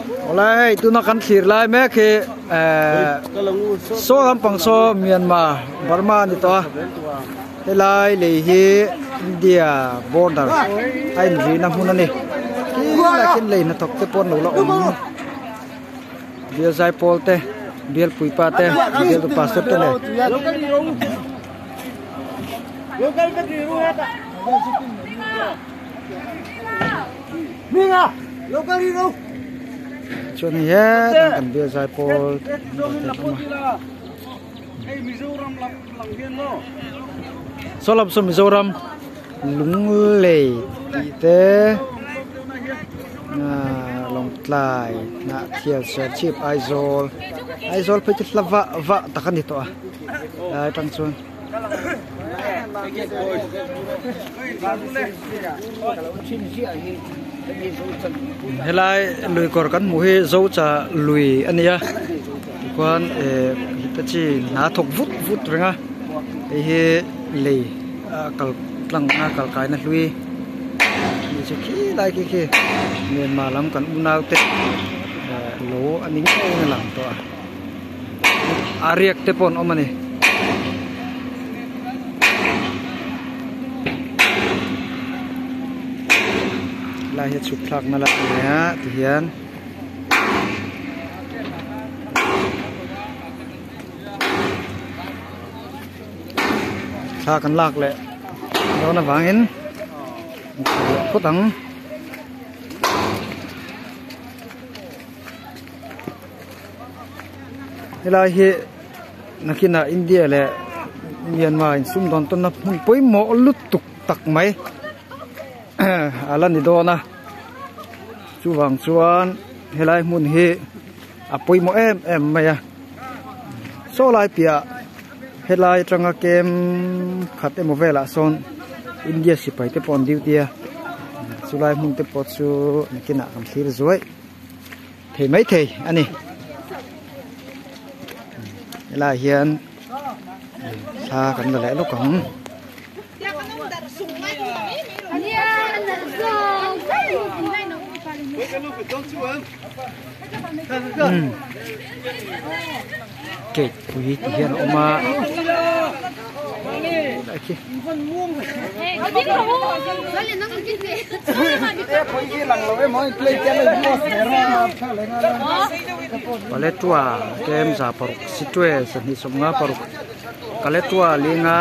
Awle hei tuna kan thlir lai mek hi eh saw lampang saw Myanmar Burma a ni tawh a helai lei hi India border a inrihna hmun a ni khilaiah khian lei hnathawk te pawh an lo la awm bial zaipawl te bial puipa te bial tu pastor te nen. Chuan hei hetah kan bial zai pawl saw lam saw Mizoram Lunglei tih te ahh Lawngtlai Hnahthial Serchhip Aizawl Aizawl phei chu hla vah vah tak a ni tawh a lai atang chuan. Helai lui kawr kan hmuh hi Zocha lui a ni a tikhuan eh hitachi hna thawk vut vut reng a hei hi lei a kal tlang a kal kaina hlui tih chu khilai khi khi Myanmar lam kan unau te eh lo a ni ngei in a lang tawh a. A riak te pawh an awm a ni. Helai hi chhuk thlak na la a ni a tihian thla kan lak leh dawn avangin phawt ang. Helai hi nakinah India leh Myanmar in sumdawn tawnna hmun pawimawh lutuk tak mai a la ni dawn a chuvang chuan helai hmun hi a pawimawh em em mai a saw lai piah helai atanga kem khat emaw velah sawn India sipai te pawh an duty a chulai hmun te pawh chu nakinah kan thlir zuaih. Thei mai thei a ni helaiah hian thla kan la leh lawk ang. Gate pui ti hian a awm a Paletwa kem za paruk sitwe 25 Kaletwa linga.